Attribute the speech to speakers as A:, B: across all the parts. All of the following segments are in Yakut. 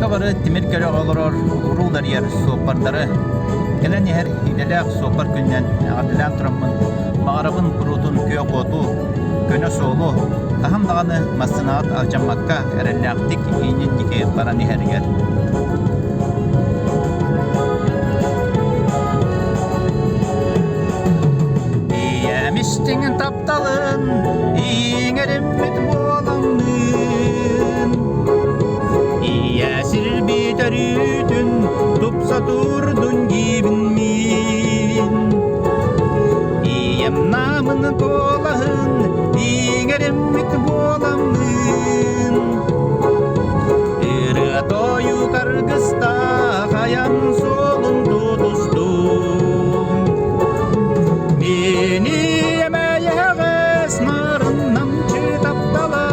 A: Бука бары тимир көлөҕө олорор, урууларыйар суоппардары кэлэн иһэр идэлээх суоппар күнүнэн эҕэрдэлээн тураммын, баҕарабын куруутун күөх уоту, көнө суолу, хаһан даҕаны массыынаҕыт алдьаммакка эрэллээхтик иинин диэки баран иһэригэр. Ийэм истиҥ тапталын иҥэриммит буоламмын Ийэ сирбит өрүүтүн тупса турдун диибин мин Ийэм намын куолаһын иҥэриммит буоламмын Ырыа тойук аргыстаах айан суолун тутустум Мин ийэм эйэҕэс нарын намчы таптала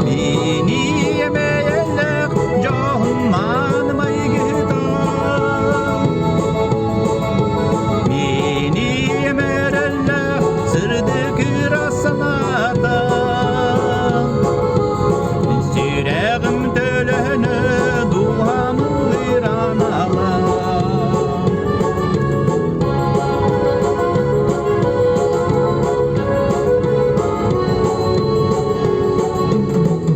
A: Мин ийэм эйэлээх дьоһун мааны майгыта Мин ийэм эрэллээх сырдык ыра санаата Сүрэҕим төлөнө дууһам ыллыыр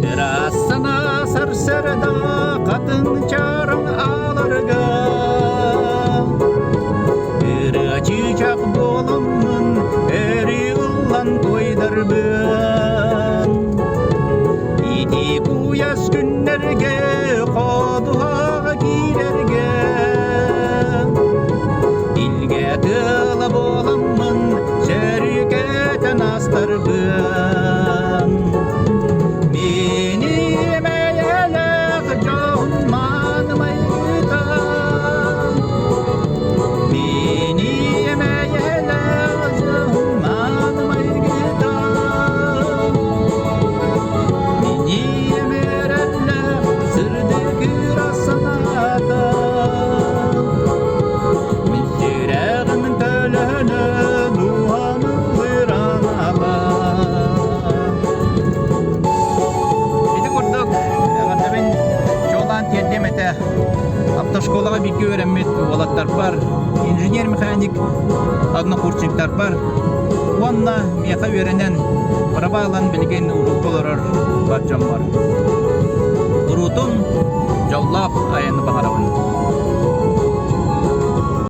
A: Ыраас санаа сарсыарда хатыҥ чараҥ ааларга Ырыа чыычаах буоламмын өрүү ыллан туойдарбын Ити куйаас күннэргэ ходуһаҕа киирэргэ Илгэ тыала буоламмын сөрүкэтэн астарбын Мин имэйэлээх дьон маанымайыта Мин имэйэлээх дьон маанымайгыта Мин эрэллээх сырдык ыра санаата Мин сүрэҕим төлөнө дууһам ыллыранаба Ити курдук эҕэрдэбин чуолаан тиэрдиэм этэ автошколаҕа бииргэ үөрэммит уолаттарбар, инженер-механик однокурсниктарбар уонна миэхэ үөрэнэн права ылан билигин урукку олорор бар дьоммор. Куруутун дьоллоох айаны баҕарабын.